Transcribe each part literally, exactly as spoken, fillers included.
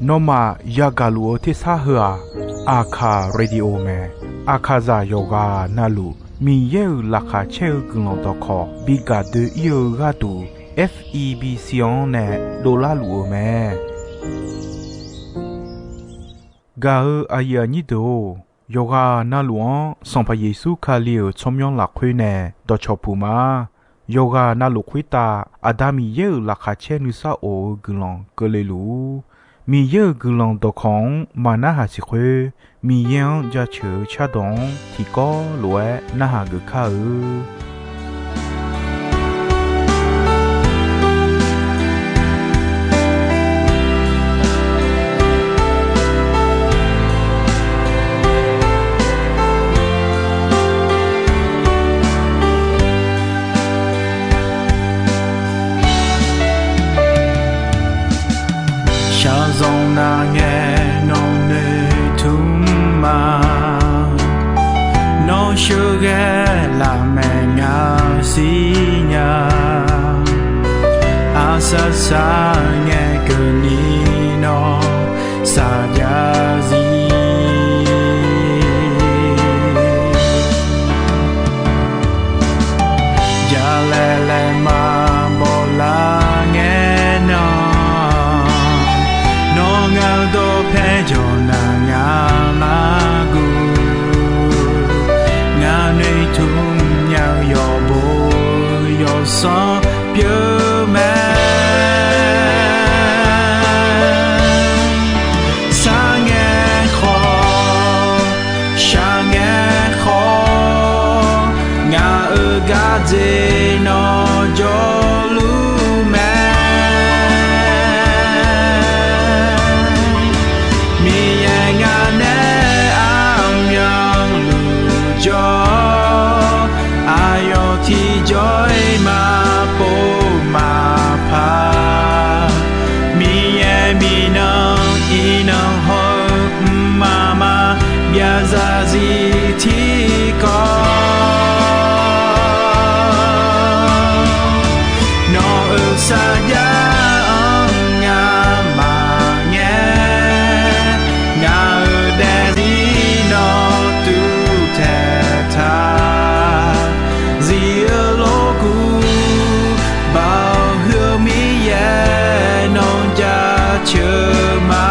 Nawmaf yagaq luf-eu tersar heu-aq, Aqkaq Radio mae. Aqkaqzaq yawqghaq navluf Miqyaer-euq laqkhaq caer-eu guiqlanq dawqkawq bi gaq doe-ir-eu gharduq, F E B C-anr nae dovlar luf-eu mae. Gaq-eu aqyuif aqnyir deuq-or, yawqghaq navluf-anr Sanqpaq Yeqsur Kali-euq tsawrmyanr lafkhoer nae dawqcawq puq ma. Yawqghaq navluf khoertav Aqda Miqyaer-euq laqkhaq caer nuisar of-eu guiqlanq keuvle luf-ur. Miqyaer-euq guiqlanq dawqkawq-anr maq narhaq siq khoer, Miqyaer-anr jaceuq-eu cardawq-anr tiqkawv lof-aer narhaq geuf kar-eu. Shaqzanq nar ngae nawq noeqtmq ma. Nawr sheuqghae lafmaeq ngaq siqnya. Aqsar sar ngae keuvni nawr saqjav zir. Jalaeq laeqma bawlar ngae nan, nawr ngaq-eu dawqpae jawq nar ngaq mar guv. Ngaq noeqtmq nya-eu yawqbo yawsanr pyeuf mae. Sar ngae khawf, shaq ngae khawf, ngaq-euq gardzer nawr jawrluf mae. Miqyaer ngaq nae armyanluf jawr, aqyawf tiqjawr-iq maqpov maqpar. Miqyaer minav iqnan haw-eu mqmaq maqbyav zarzir tiqkawv. Nawq-euq sarjax-anr ngamaf ngae, ngaq-euq daefzir nawr tuvtaeq taq. Zif-eu lorkuv baoq huiq-eu Miqyaer nawr jaceuq ma.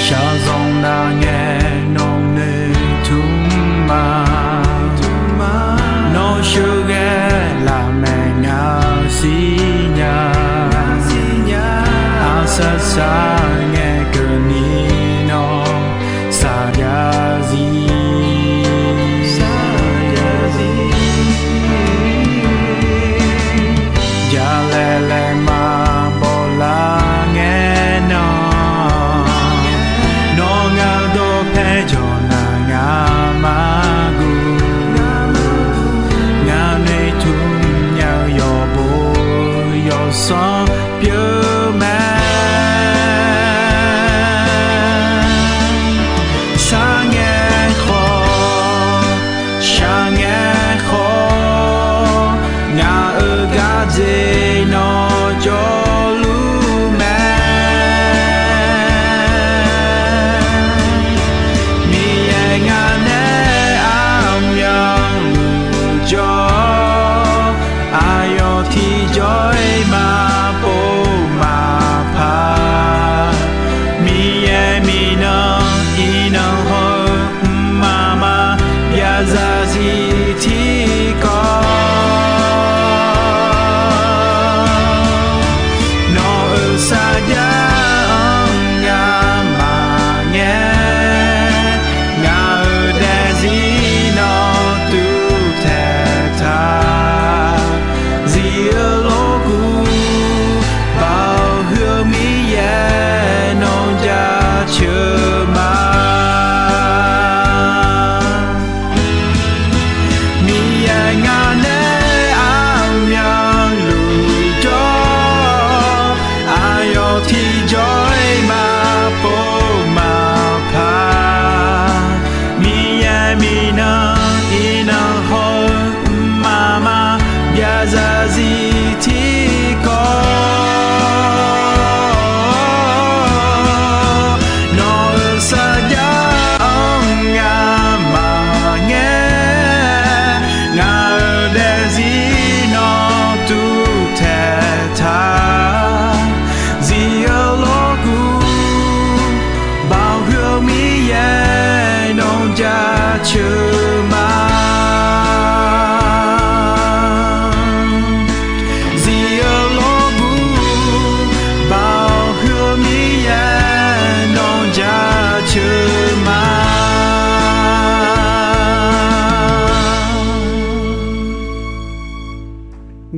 Shaqzanq nar ngae nawq noeqtmq ma. Nawr sheuqghae lafmaeq ngaq siqnya. Aqsar sar ngae keuvni nawr saqjav zir. Jalaeq laeqma bawlar ngae nan, nawr ngaq-eu dawqpae jawq nar ngaq mar guv. Ngaq noeqtmq nya-eu yawqbo yawsanr pyeuf mae. Sar ngae khawf, shaq ngae khawf, ngaq-euq gardzer nawr jawrluf mae. Miqyaer ngaq nae armyanluf jawr, aqyawf tiqjawr-iq maqpov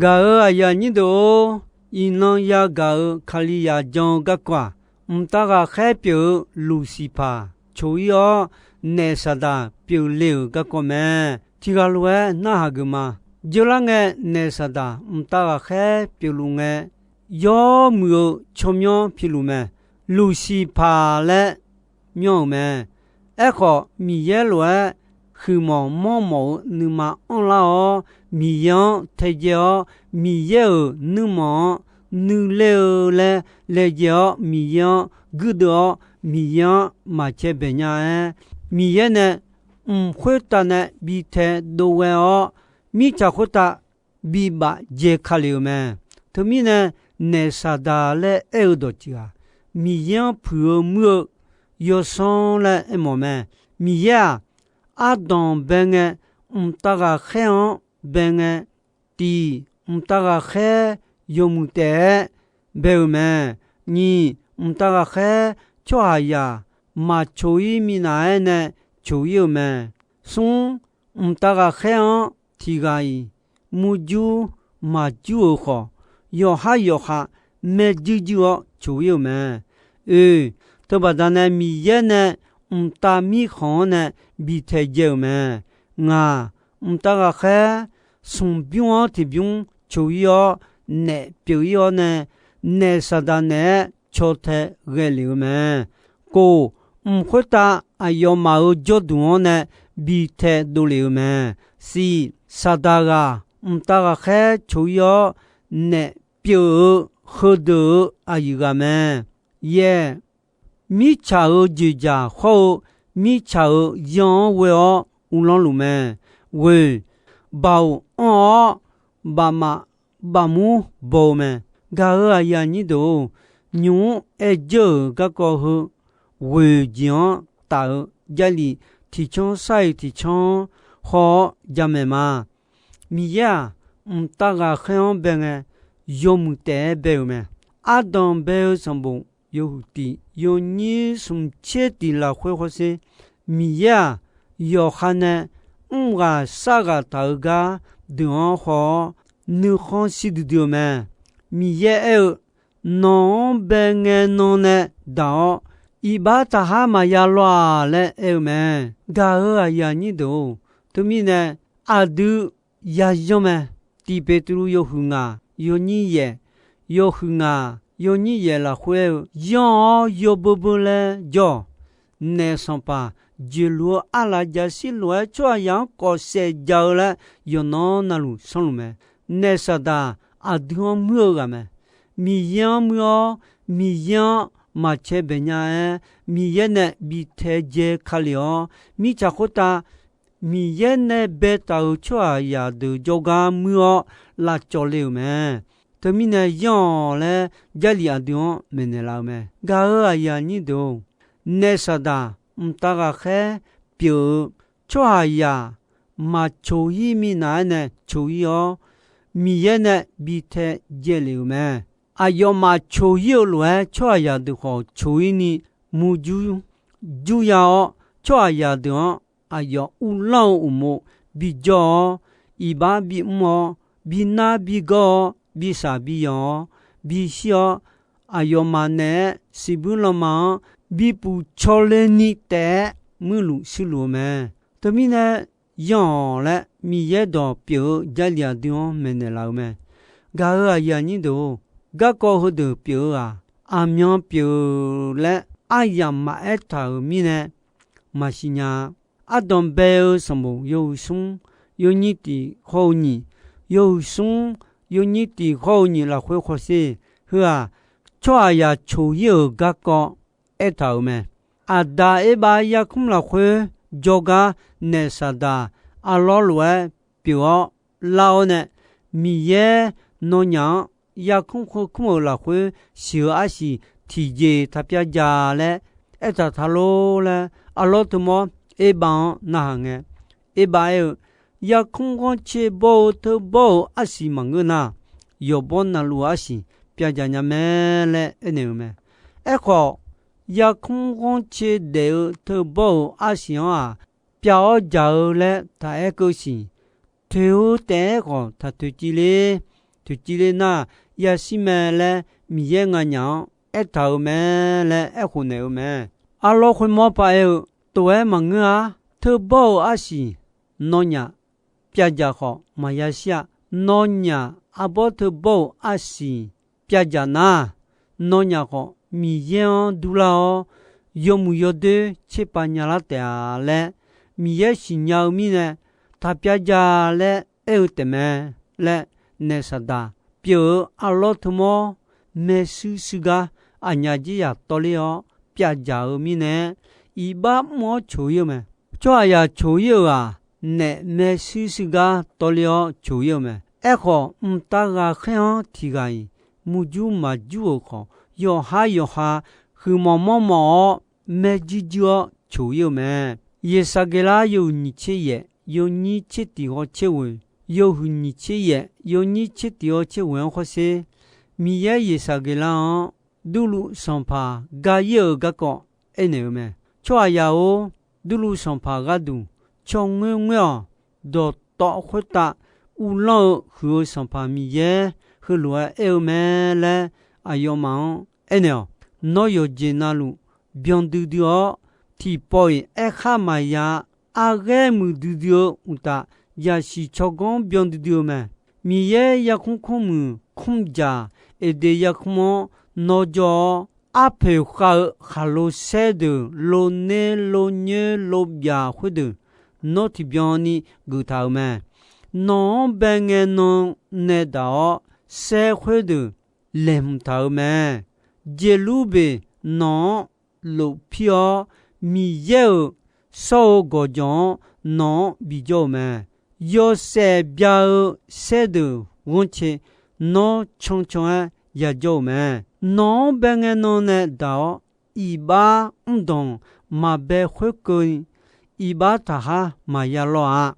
Gaq-euq aqyuif aqnyir deuq-or, iqnan yagaq-euq Kalizaq jan-eu garkawv-aq, mqtav ghaqkhaer pyeuf-eu Luqsiqpaq coq-ir-awr, naef Saqdaq pyeufle-euq garkawv mae. Tiqghaq lof-aer narhaq geuf ma. Jeurlar ngae, naef Saqdaq mqtav ghaqkhaer pyeufluf ngae, yawmuiq-eu tsawrmyanr piluf mae. Luqsiqpaq laer myanr-euq mae. Aerkhawf, Miqyaer lof-aer huiqmawf manrmawf-eu nuima anrlar-awr, Miqyaer-anr taejae-awr, Miqyaer-euq nuirmanq-anr nuiler-eu laer laejae-awr, Miqyaer-anr guirdeuv-awr, Miqyaer-anr maqcae baeq nya-aer, Miqyaer nae mq khoertav nae bi taedov ghae-awr, mirtsaq khoertav bibaf jae ka lef-euq mae. Teumirnae, naef Saqdaq laer aer-eu dawqtsuif-aq, Miqyaer-anr puiq-eu muir-eu yawsanr laer aermawf mae. Miqyaer-aq, ardanq bae ngae, mqtav ghaqkhaer-anr bae ngae, tiq, mqtav ghaqkhaer yawmuiq taef-aer bae-euq mae. Nyiq, mqtav ghaqkhaer tsawrhaqzaq maqcoq-ir minav-aer nae coq-ir-euq mae. Smr, mqtav ghaqkhaer-anr tiqghaq-iq murjur maqjur-euq khawf, yawqhar yawqha maerjuir juir-awr coq-ir-euq mae. Oe, teubaqda nae Miqyaer nae mqtav mirkhanq-anr nae bi taejae-euq mae. Ngaq, mqtav ghaqkhaer smq bymr-anr tiqbymr coq-ir-awr, naef pyeuf-ir-awr nae, naef Saqdaq naeq-aer caw tae ghae lef-eu mae. Kof, mq khoertav aqyawfmaf-euq jawrduq-anr nae bi taedov lef-eu mae. Siq, Saqdaq ghaq mqtav ghaqkhaer coq-ir-awr, naef pyeuf-eu heudeuq-euq aqyuif ghaq mae. Yaeq, mirtsaq-euq jeqzaq hawr-eu mirtsaq-euq yanr-anr ghoe-awr uvlanr luf mae. Ghoeq, baoq anr-awr bafmaf bafmur baw-eu mae. Gaq-euq aqyuif aqnyir deuq-or, nymq-mr aer jeur-euq garkawv heu ghoeq jeq-anr taf-eu Jarlif tiqcanr sar-iq tiqcanr-anr haw-awr jamaeq ma. Miqyaer-aq, mqtav ghaqkhaer-anr bae ngae, yawmuiq taef-aer bae-euq mae. Ardanq bae-eu sanqbof yawhuiq tiq yawnyir smq tser tiq lafkhoer hawsher, Miqyaer-aq, yawqha nae mr ghaq sar ghaq taq-eu gar deuq-anr haw-awr, nuikhanr shir duidui-eu mae. Miqyaer aer-eu, Nawq-anr bae ngae nan nae daq-awr, iqbax taqhar maqya law-aq laer aer-eu mae. Gaq-euq aqyuif aqnyir deuq-or, teumirnae aqdui yayanr mae. Tiq Beqtuvluv yawhuiq ngaq yawnyir yaeq, yawhuiq ngaq yawnyir yaeq lafkhoer aer-eu, yanr-awr yawbeu beu laer jawr-awq. Naef sanqpaq jeqluf-eu arlaf jaqshir lof-aer tsawrhaqzaq-anr kawf saef ja-eu laer yawqnan navluf sanrluf mae. Naef Saqdaq aqdui-anr muir-eu ghaq mae. Miqyaer-anr muir-awr, Miqyaer-anr maqcae baeq nya-aer, Miqyaer nae bi taejae ka lef-awr, mirtsaq khoertav Miqyaer nae baetaq-euq tsawrhaqzaq deuq jawrgar muir-awr lavcawv le-euq mae. Teumirnae yanr-awq laer Jarlif aqdui-anr maeqnaeq laf-eu mae. Gaq-euq aqyuif aqnyir deuq-or, naef Saqdaq mqtav ghaqkhaer pyeuf-eu tsawrhaqzaq maqcoq-ir minav-aer nae coq-ir-awr, Miqyaer nae bi taejae lef-euq mae. Aqyawfmaf coq-ir-eu lof-aer tsawrhaqzaq deuq khawf coq-ir ni murjur jurya-awr, tsawrhaqzaq deuq-anr aqyawf uvlanr-eu uqmov bijawr-awr, iqbax bimr-awr, binar bigawr-awr, bishaq biyanq-awr, bishir-awr, aqyawfmaf naeq-aer siqbuir lanma-anr bipuf cawle ni taef-aer muirluf shuirluf-eu mae. Teumirnae yanr-awq laer Miqyaer dawq pyeuf-eu Jarlif aqdui-anr maeqnaeq laf-eu mae. Gaq-euq aqyuif aqnyir deuq-or, garkawv heudeuq pyeuf-eu-aq, aqmyan pyeuf laer aryamq maqaer taq-euq mirnae maqsiq nya-a. Ardanq bae-eu sanqbof yawhuiq smr yawnyir tiq hawr-eu nyiq, yawhuiq smr yawnyir tiq hawr-eu nyiq lafkhoer hawsher, heu-aq, tsawrhaqzaq coq-ir-euq garkawv aertaq-euq mae. Aqda Erbav yarkmr lafkhoer jawrgar naef Saqdaq arlawr lof-aer pyeuf-awr lar-awr nae, Miqyaer nawnyaf-anr yarkmr khoerkmr-euq lafkhoer siq-eu arsiq tiqjeq taqpyav ja laer aertaq ta lor laer, arlawr teumawr Erbav-anr narhaq ngae, Erbav aer-eu, yarkmr ghanrcae bawr-eu teubawr-euq arsiq maqngeur nar, yawqbawr navluf-eu arsiq pyav jaq nya mae laer aernaeq-euq mae. Aerkhawf, yarkmr ghanrcae daef-eu teubawr-euq arsiq-anr-aq, pyav-awr jaq-eu laer taq aer keuv siq. Toeq-eu taef-aer khawf taq toeqciv ler. yawqciv ler nar, yashir mae laer Miqyaer nganyaf-anr aertaq-euq mae laer aerkhof naeq-eu mae. Arlawr khoermawr pav aer-eu, tof-aer maqngeur-ar. Teubawr-euq arsiq nawnyaf pyavdzaq khawf maqya shir-a. Nawnyaf arbawr teubawr-euq arsiq pyavdzaq nar, nawnyaf khawf Miqyaer-anr durlar-awr, yawmuiq yawdoer tserpav nyalar taef-a laer Miqyaer siqnya-eu mirnae, taq pyavdzaq laer aer-eu taefmae laer naef saqdaq pyeuf-eu arlawr teumawr maershuir shuir gar aqnyaf jerzaq tawvler-awr pyavdzaq-eu mirnae, iqbax mr-awr coq-ir-eu mae. Tsawrhaqzaq coq-ir-euq-aq, naef maershuir shuir gar tawvler-awr coq-ir-eu mae. Aerkhawf, mqtav ghaqkhaer-anr tiq ghaq-iq murjur maqjur-euq khawf, yawqhar yawqha huiqmawf mawrmawf-awr, maerjuir juir-awr coq-ir-eu mae. Yeqsaqgeqlar yawhuiq nyiq tser yaef, yawnyir tser tiq ghawv tser ghoeq, yawhuiq nyiq tser yaef, yawnyir tser tiq ghawv tser ghoeq-anr khawrsher, Miqyaer Yeqsaqgeqlar-anr Durluv sanqpaq ga-ir-euq garkawv aernaeq-eu mae. Tsawrhaqzaq-or, Durluv sanqpaq gharduq caw ngoer ngoer-awq. Dawqtawv khoertav uvlanr-eu huiq-eu Sanqpaq Miqyaer heulof-aer aer-eu mae laer aqyawfmaf-anr aernaeq-awq. Nawr yawqjeq navluf byan duidui-awr, tiqpawf-iq aerkhar maqya-a. Arghaer muiqdui dui-eu uqtaf, yaqsiq tsawrganr byan duidui-eu mae. Miqyaer yarkmr kmrmuiq kmrjaq Eqdeq yarkmr-anr nawr jawr-awr, arpoeq khav-eu khaqlo saer deuq, lo ner lo nyoer lo byaf khoerdeuq, nawr tiqbyan ni geuf taq-euq mae. Nawq-anr bae ngae nan nae daq-awr, saer khoerdeuq laeqhmq taq-euq mae. Jeqlurbeq nawq-anr lofpir-awr, Miqyaer-euq shawr-eu gawqjawq-anr nawq-anr bijawr-euq mae. Yawshaef bya-eu saerdeuq ghanrcae nawr cancan-aer yajawr-euq mae. Nawq-anr bae ngae nan nae daq-awr, iqbax mr danq maqbae khoerkeuvni, iqbax taqhar maqya lawr-a.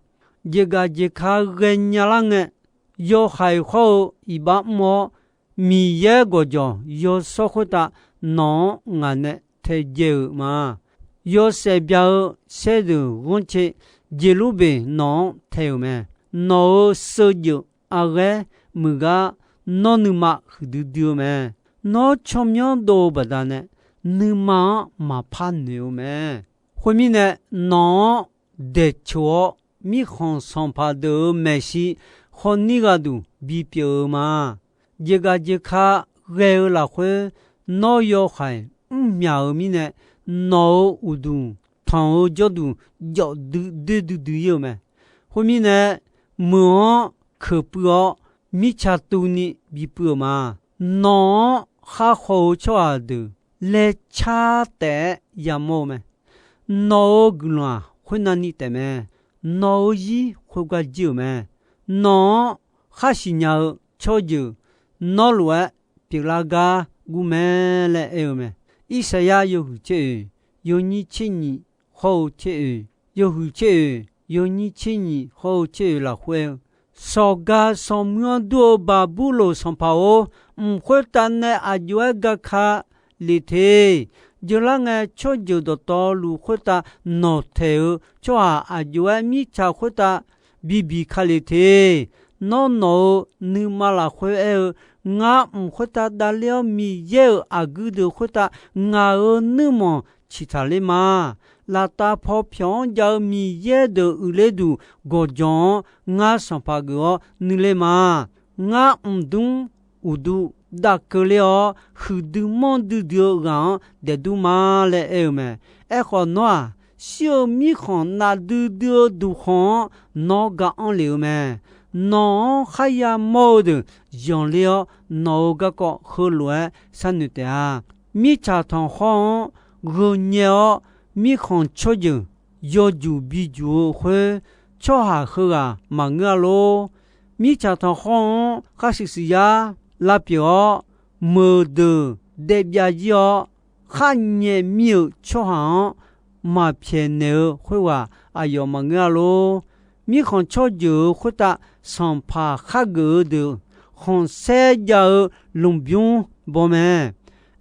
Jeqgaq jeqka ghaenya lar ngae, yawhaiq hawr-eu iqbax mr-awr, Miqyaer gawqjawq yawshawr khoertav nawq-anr ngaq nae taedzae-euq ma. Yawshaef bya-eu saerdeuq ghanrcae Jeqlurbeq nawq-anr tae-euq mae. Nawq-euq sheujeuf arghaer muiq gar nawr nuima huiqdui dui-eu mae. Nawr tsawrmyanr dov-eu baqdanae, nuima-anr maqpar noeq-eu mae. Khoermirnae, nawq-anr daeqcoq-awr, mirkhanq sanqpaq deuq-euq maeqshi khawf nir gharduq bipyeuf-eu ma. Jeqgaq jeqka ghae-eu lafkhoer, nawr yawhaiq mrmyaq-euq mirnae, nawq-euq uqduq tanq-eu jawrduq jawf dui doer duidui-ir-eu mae. Khoermirnae, meuq-anr keuq puiv-awr, mirtsa tuvni bipuiv-euq ma. Nawq-anr khar khaw-eu tsawrhaq deuq laecar taef-aer yamawr-eu mae. Nawq-euq guiqlanq-aq, khoernav ni taefmae. Nawq-euq zir khoergar jir-euq mae. Nawq-anr khar siqnya-eu tsawrjeuq nawr lof-aer pyeuflar gar gur mae laer aer-eu mae. Irsaqyar yawhuiq tser oeq, yawnyir tser nyiq hawr-eu tser oeq, yawhuiq tser oeq, yawnyir tser nyiq hawr-eu tser oeq lafkhoer-eu, sawqgaq sanqmuir-anr dur-eu Baqburloq sanqpaq-or, mq khoertav nae aq jov-aer gaka lef te. Jeular ngae, tsawrjeuq dawqtawvluf khoertav nawqtaeq-eu tsawrhaq aq jov-aer mirtsaq khoertav bibiq ka lef te. Nawr nawq-euq nuima lafkhoer aer-eu, ngar mq khoertav davler-awr, Miqyaer-euq aqguir deuq khoertav ngaq-euq nuirmanq ciqtaq ler ma. Laftav paw pyawq-anr jav-eu Miqyaer deuq uiqler duq gawqjawq-anr ngar sanqpaq geuf-awr nuiler ma. Ngar mqdmr uqdu dav keuvler-awr, huiqdui manrdui dui-eu ghaq-anr daefdur ma laer aer-eu mae. Aerkhawf, nawr-aq, shir-eu mirkhanq nafdui dui-eu duqkhanq-anr nawr ga-anr lef-eu mae. Nawq-anr kharya mawr-eu deuq zanqler-awr, nawq-euq garkawv heulof-aer sharnoeq taef-a. Mirtsaq tanqkhawr-anr gheu nyae-awr, mirkhanq tsawrjeuq yawjuq bijuq-eu khoer, tsawrhaq heughaq maqngeur-a lor. Mirtsaq tanqkhawr-anr khar shuif shuif yar lavpyeuf-awr, meuqdeuq daef byav jir-awr, khar nyae mir-euq tsawrhaq-anr maqpyaeqnaeq-eu khoerghaq aqyawf maqngeur-a lor. Mirkhanq tsawrjeuq-euq khoertav sanqpaq khar geuf-eu deuq khanqsaer jav-eu lmqbymr baw mae.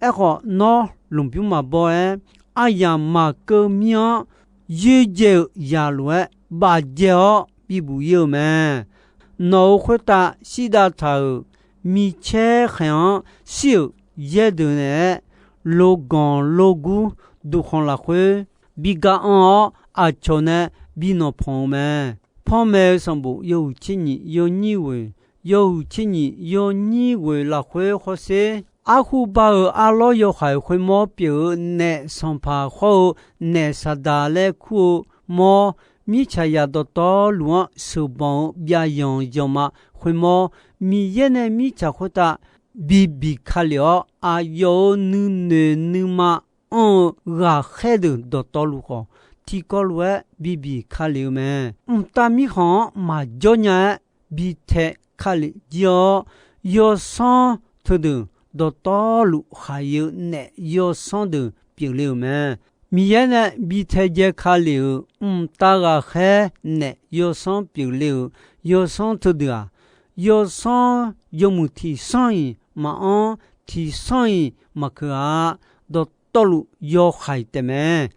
Aerkhawf, nawr lmqbymr maqbaw-aer, aryamq maqkeuv mir-anr yoerdzae-euq zaq lof-aer bafdzae-awr bibuq ir-eu mae. Nawq-euq khoertav shirdav taq-euq micaer khaeq-anr shir-euq yaer deuq naeq-aer, loganq logur duqkhanq lafkhoer bi ga anr-awr, aqcawq nae bi nanqpanq-eu mae. Panmaeq-eu sanqbof yawhuiq tser nyiq yawnyir ghoeq, yawhuiq tser nyiq yawnyir ghoeq lafkhoer hawsher, arhu bar-euq arlawr yawhaiq khoermawr pyeuf-eu naef sanqpaq hawr-eu naef saqdaq laer kur-eu mawr, mirtsaqzaq dawqtawvluf-anr sheuqbanq-eu byavyanq yanqma khoermawr, Miqyaer nae mirtsaq khoertav bibiq ka lef-awr, aqyawf-euq nuinoeq nuima anr-eu ghaqkhaer deuq dawqtawvluf khawf, tiqkawv lof-aer bibiq ka lef-eu mae. Mqtav mirkhanq-anr maqjawr nya-aer bi tae ka lef jir-awr, yawsanr teudeuq dawqtawvluf khaq-eu naef yawsanr deuq pyeufle-euq mae. Miqyaer nae bi tae jae ka lef-euq mqtav ghaqkhaer naef yawsanr pyeufle-euq yawsanr teudeuq-aq, yawsanr yawmuiq tiqsanr-iq maqanr, tiqsanr-iq maqkeuq-a. Dawqtawvluf yawhaiq taef mae.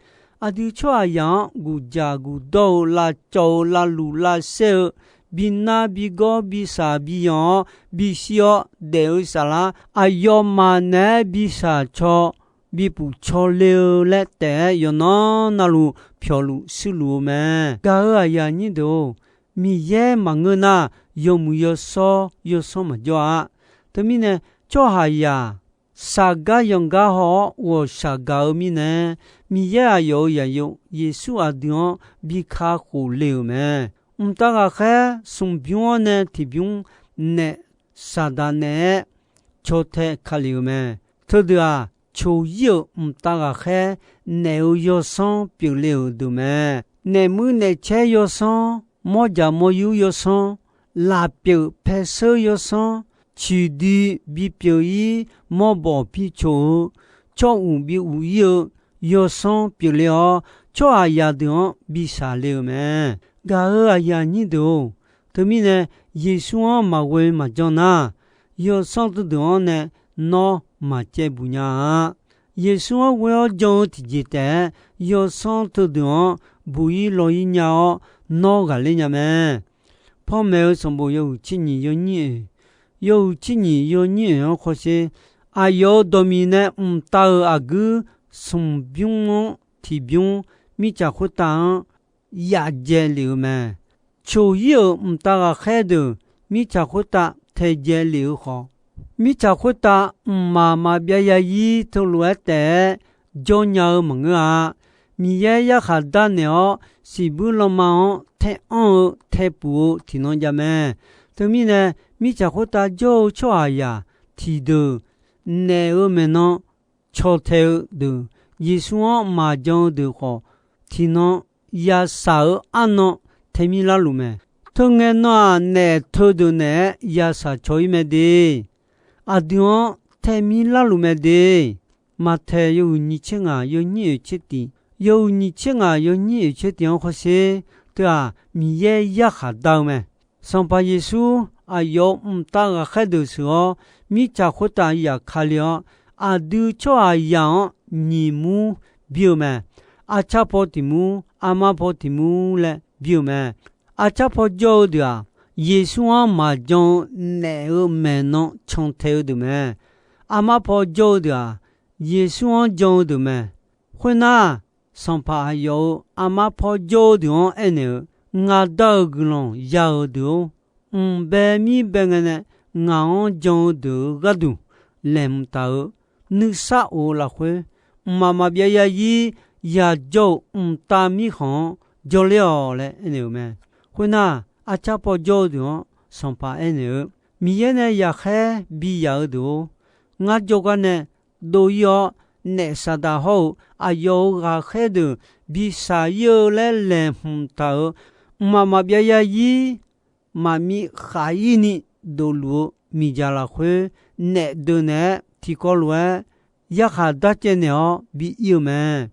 Aqdui tsawrhaqzaq-anr guqjaq guqdawr-eu, lavcawv-eu, lavluq lavsaer-eu, bi nar bi gawr bi saq bi yanq-awr bi shir-awr daef-eu saflar, aqyawfmaf naeq-aer bi shaq caw bi puf caw le-eu laer taef-aer yawqnan navluf pyawqluf shuirluf-eu mae. Gaq-euq aqyuif aqnyir deuq-or, Miqyaer maqngeur nar, yawmuiq yawshawr yawsanr maqjawr-a. Teumirnae, tsawrhaqzaq shaqgar yanqgar haw-awr ghawqshaq gaq-eu mirnae, Miqyaer aqyawf-euq zaqyo Yeqsur aqdui-anr bi kakhof le-euq mae. Mqtav ghaqkhaer smq bymr-anr nae tiqbymr naef saqdaq naeq-aer caw tae ka lef-euq mae. Teudeuq-aq, coq-ir-euq mqtav ghaqkhaer naef-eu yawsanr pyeufle-euq deuq mae. Naef muir naef caer yawsanr, mawr jaq mawr yur yawsanr, laf pyeuf pae sheur yawsanr, ciqdui bi pyeuf-ir, mawrbawq bi coq-eu, tsawr uq bi uq-ir-eu yawsanr pyeufle-awr, tsawrhaqzaq deuq-anr bi shaq le-euq mae. Gaq-euq aqyuif aqnyir deuq-or, teumirnae Yeqsur-anr maqghoe maqjan nar, yawsanr teudeuq-anr nae nawr maqcaev buq nya-a. Yeqsur-anr ghoe-awr jan-eu tiqjeq taef-aer, yawsanr teudeuq-anr buq-ir law-ir nya-awr nawr ghaqler nya mae. Panmaeq-eu sanqbof yawhuiq tser nyiq yawnyir oeq, yawhuiq tser nyiq yawnyir oeq-anr khawsher, aqyawf-euq dawqmiq nae mqtav-euq aqguir smq bymr-anr tiqbymr mirtsaq khoertav-anr yaf dzae lef-euq mae. Coq-ir-euq mqtav ghaqkhaer deuq mirtsaq khoertav taedzae lef-eu khawf, mirtsaq khoertav mqmaq maqbyav ya-ir teulof-aer taef-aer jawr nya-eu maqngeur-a. Miqyaer yarkhaq darnaeq-awr, siqbuir lanma-anr tae anr-eu tae puf-eu tiqnan jav mae. Teumirnae, mirtsaq khoertav jawr-eu tsawrhaqzaq tiqdeuq naef-euq maeqnan caw tae-eu deuq, Yeqsur-anr maqjan-eu deuq khawf, tiqnan yashaq-eu arnan taemir larluf mae. Teungae nan-aq, naef teudeuq naeq-aer yashaq caw-ir mae de. Aqdui-anr taemir larluf mae de. Maqtaeq yawhuiq nyiq tser ngaq yawnyir oeq tser tiq, yawhuiq nyiq tser ngaq yawnyir oeq tser tiq-anr khawsher, teu-aq, Miqyaer yarkhaq dar-eu mae. Sanqpaq Yeqsur aqyawf-euq mqtav ghaqkhaer deuq sheuq-awr, mirtsaq khoertav yaf ka le-awr, aqdui tsawrhaqzaq-anr nyiq mur bir-eu mae. Arcar paw tiq mur, armar paw tiq mur laer bir-eu mae. Arcar paw jawr-eu deuq-aq, Yeqsur-anr maqjan-eu naef-euq maeqnan cantae-eu deuq mae. Armar paw jawr-eu deuq-aq, Yeqsur-anr jan-eu deuq mae. Khoernar, sanqpaq aqyawf-euq armar paw jawr-eu deuq-anr aernaeq-eu, Ngaq Da-euq guiqlanq ya-eu deuq-or, mq bae mir bae ngae nae ngaq-anr jan-eu deuq-euq gharduq laeqhmq taq-eu nuisar of-eu lafkhoer, mqmaq maqbyav ya-ir yajawr-euq mqtav mirkhanq-anr jawrler-awq laer aernaeq-euq mae. Khoernar, arcar paw jawr-eu deuq-anr sanqpaq aernaeq-eu, Miqyaer nae yaqkhaer bi yaf-eu deuq-or, ngar jawrgar nae dov-ir-awr, naef Saqdaq hawr-eu aqyawf-euq ghaqkhaer deuq bi shaq-ir-eu laer laeqhmq taq-euq mqmaq maqbyav ya-ir maqmir khaq-ir ni dofluf-eu miqdzaq lafkhoer, naef deuq naeq-aer tiqkawv lof-aer yarkhaq darcaev naeq-awr bi ir-eu mae.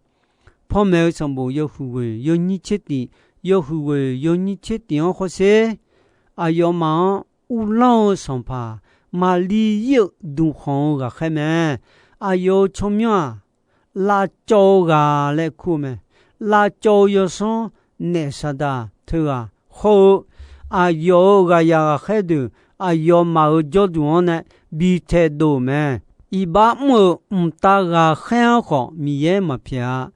Panmaeq-eu sanqbof yawhuiq ghoeq yawnyir tser tiq, yawhuiq ghoeq yawnyir tser tiq-anr khawsher, aqyawfmaf-anr uvlanr-eu sanqpaq, maqli ir-euq duqkhanq-eu ghaqkhaer mae. Aqyawf-euq tsawrmyanr-aq, lavcawv-eu ghaq laer kur-eu mae. Lavcawv-eu yawsanr naef Saqdaq teughaq hawr-eu, aqyawf-euq ghaqyaq ghaqkhaer deuq aqyawfmaf-euq jawrduq-anr nae bi taedov-euq mae. Iqbax mr-euq mqtav ghaqkhaer-anr khawf Miqyaer maqpyaeq-a.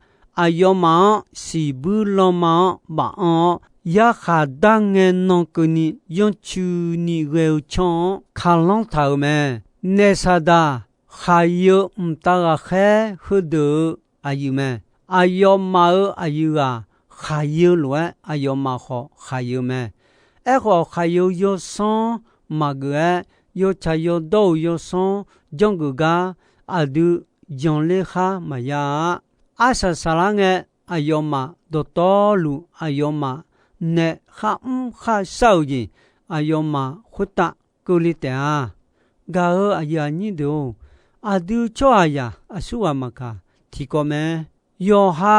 Aqyawfmaf-anr siqbuir lanma-anr baf anr-awr, yarkhaq dar ngae nan keuvni yanrcuini ghae-eu canr-anr kalanr taq-euq mae. Naef Saqdaq khaqyeu mqtav ghaqkhaer heudeuq-euq aqyuif mae. Aqyawfmaf-euq aqyuif ghaq khaqyeu lof-aer, aqyawfmaf khawf khaqyeu mae. Aerkhawf, khaqyeu yawsanr maqgeuf-aer, yawtsaq yawdawr-euq yawsanr janrgeuf gar aqdui janler khar maqya-a. Arsaq saqlar ngae, aqyawfmaf dawqtawvluf aqyawfmaf nae kharmr kharshar-euq jeq, aqyawfmaf khoertav keuvle taef-a. Gaq-euq aqyuif aqnyir deuq-or, aqdui tsawrhaqzaq aqsurghaq maqkaq tiqkawv mae. Yawqha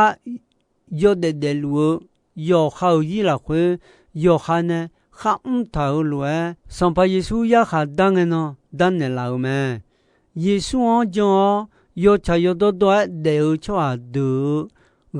yawdaef daefluf-eu yawqha-euq zir lafkhoer, yawqha nae kharmr taq-euq lof-aer, Sanqpaq Yeqsur yarkhaq dar ngae nan darnaeq laf-euq mae. Yeqsur-anr jan-awr, yawtsaq yawdawr dawr-aer daef-eu tsawrhaq deuq-euq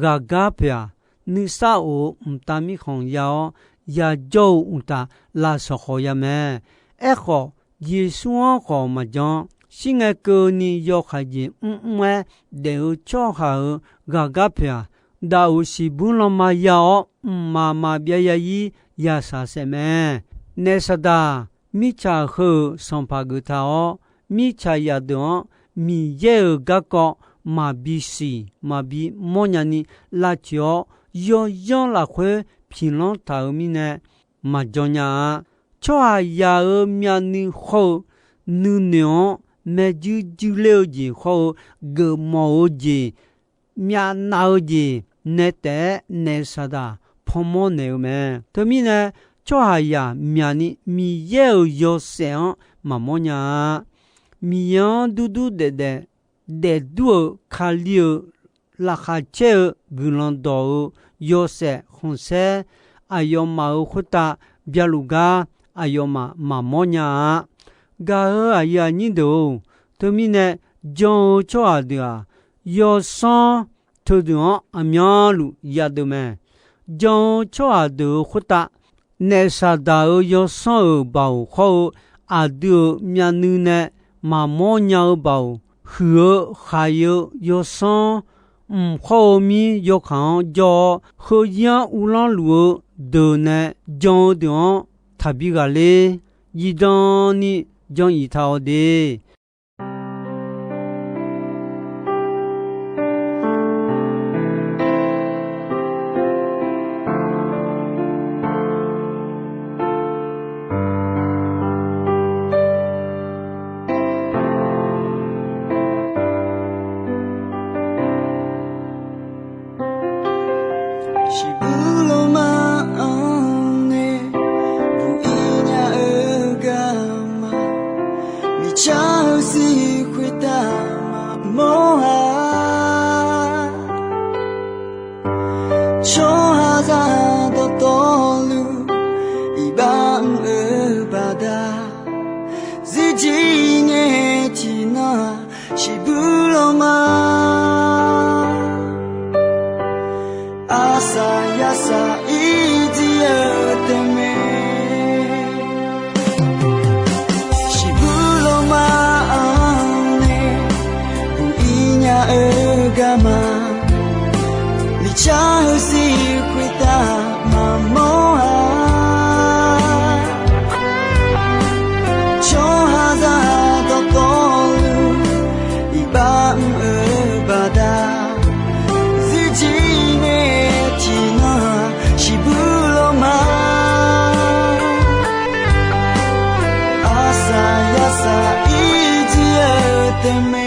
ghaqgar poeq-aq, nuisar of-eu mqtav mirkhanq ya-awr, yajawr-eu uqtaf lavsawq khawf ya mae. Aerkhawf, Yeqsur-anr khawf maqjan. Shir ngae keuvni yawkaq jeq mrmr-aer daef-eu tsawrhaq-euq ghaqgar poeq-aq, daf-euq siqbuir lanma ya-awr, mqmaq maqbyav ya-ir yasaq saef mae. Naef Saqdaq, mirtsaq heu-euq sanqpaq geuf taq-awr, mirtsaq zaqdeuq-anr Miqyaer-euq garkawv maqbi siq maqbi mawrnya ni lavtsoeq-awr, yawzanr lafkhoer piqlanr taq-euq mirnae maqjan nya-a. Tsawrhaqzaq-euq myavnuiv hawr-eu nuinoeq-anr, maeqjuir juir ler-eu jeq hawr-eu geufmawf-eu jeq, myavnav-eu jeq nae taef-aer Naef Saqdaq panmawr naeq-eu mae. Teumirnae, tsawrhaqzaq myaqni Miqyaer-euq yawshaef-anr maqmawr nya-a. Miqyaer-anr durdur daefdaef daefdur-euq Kali-euq laqkhaq caer-eu guiqlanq dawq-eu yawshaef khanqsaer aqyawfmaf-euq khoertav byaluf gar aqyawfmaf maqmawr nya-a. Gaq-euq aqyuif aqnyir deuq-or, teumirnae jan-eu tsawrhaq deuq-aq, yawsanr teudeuq-anr aqmyanluf yadeuv mae. Jan-eu tsawrhaq deuq-euq khoertav, Naef Saqdaq-euq yawsanr-euq baoq hawr-eu aqdui-euq myavnuiv nae maqmawr nya-eu baoq, huiq-eu khaqyeu yawsanr mq hawr-eu mir yawkaq-anr jawr-awr, heuzir-anr uvlanr luf-eu deuq nae jan-eu deuq-anr taqbi ghaqler, zifdan ni jan iq taq-awq de. Shiqbuir lanma-anr nae buq-ir nya-eu garma, miqcar-eu zir khoertav maqmawr-a. Tsawrhaqzaq dawqtawvluf iqbax mr-eu baqda, zirjir ngae tiqnan-aq, shiqbuir lanma, arsaq yarsaq irjir-eu taef mae. Shiqbuir lanma-anr nae buq-ir nya-eu garma, miqcar-eu zir khoertav maqmawr-a. Tsawrhaqzaq dawqtawvluf iqbax mr-eu baqda, zirjir nae tiqnan-aq, shiqbuir lanma, arsaq yarsaq irjir-eu taef mae.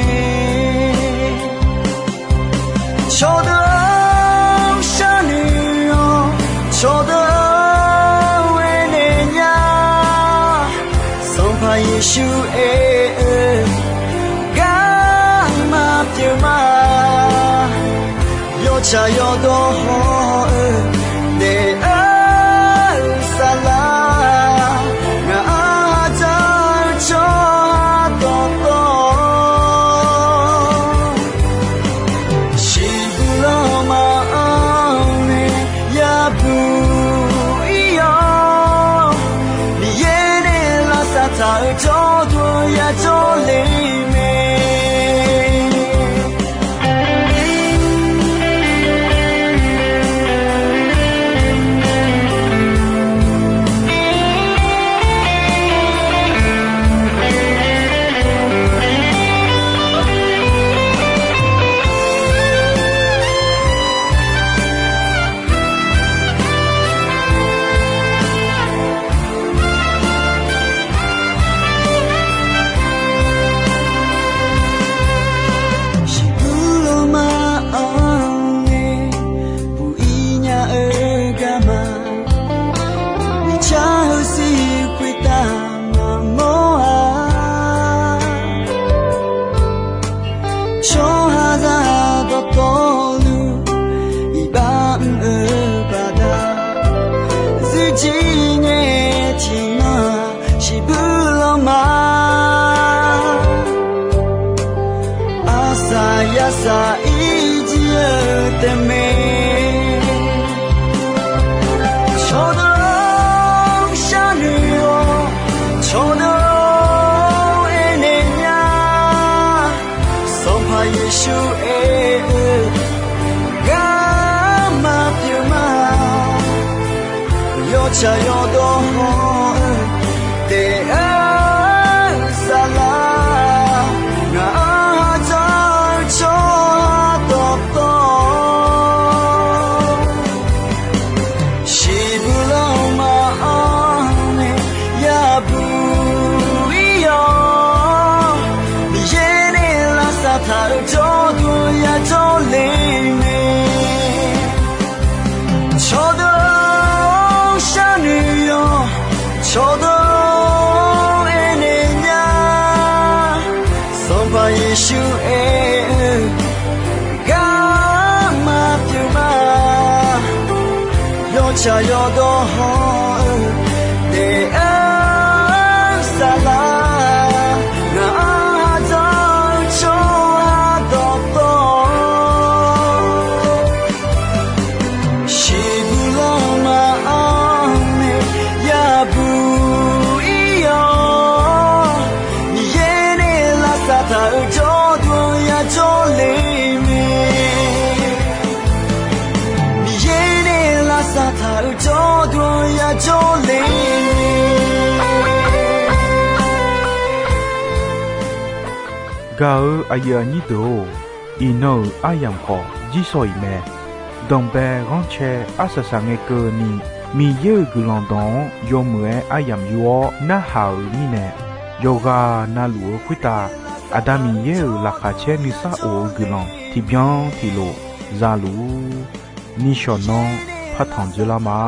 Cawqdeuq-anr sharnoeq-awr, cawqdeuq-anr aernaeq nya. Sanqpaq Yeqsur aer-eu, garma pyeuf ma. Yawtsaq yawdawr hawr-eu daef-eu saflar, ngaq arhaq dzaq-eu tsawrhaq dawqtawv, shiqbuir lanma-anr nae yabuq-ir-awr, Miqyaer nae lavsav Tsawrhaqzaq dawqtawvluf iqbax mr-eu baqda, zuifjir ngae tiqnan shiqbuir lanma, aqsaq yasaq irjir-eu taef mae. Cawqdeuq-or, sharnoeq-awq. Cawqdeuq-or, aernaeq nya. Sanqpaq Yeqsur aer-eu, garma pyeuf ma. Yawtsaq yawdawr hawr-eu taef-aer saflar, ngaq-anr ha dzanr-eu tsawrhaq dawqtawv shiqbuir lanma-anr nae yabuq ir-awr, Miqyaer nae lavsav taq-euq jawrduq yajawr le mae. Cawqdeuq-or, sharnoeq-awq. Cawqdeuq-or, aernaeq nya. Sanqpaq Yeqsur aer-eu, garma pyeuf ma. Yawtsaq yawdawr hawr-eu taef-aer saflar, ngaq-anr ha dzanr-eu tsawrhaq dawqtawv shiqbuir lanma-anr nae yabuq ir-awr, Miqyaer nae lavsav taq-euq jawrduq yajawr le mae. Miqyaer nae lavsav taq-euq jawrduq yajawr le mae. Gaq-eu aqyuif aqnyir deuq-or, iqnan-euq aryamq khawf jirsawq iq mae. Danqbae ghanrcae arsaq saq ngae keuvni, Miqyaer-euq guiqlanq dawq-anr yawmuiq-aer aryamq yur-awr narhaq-euq mirnae, yawqghaq navluf-eu khoertav Aqda Miqyaer-euq laqkhaq caer nuisar of-eu guiqlanq tiqbyan tiqlof za luf-ur. Nishawq nanr partanq dzoerlar ma.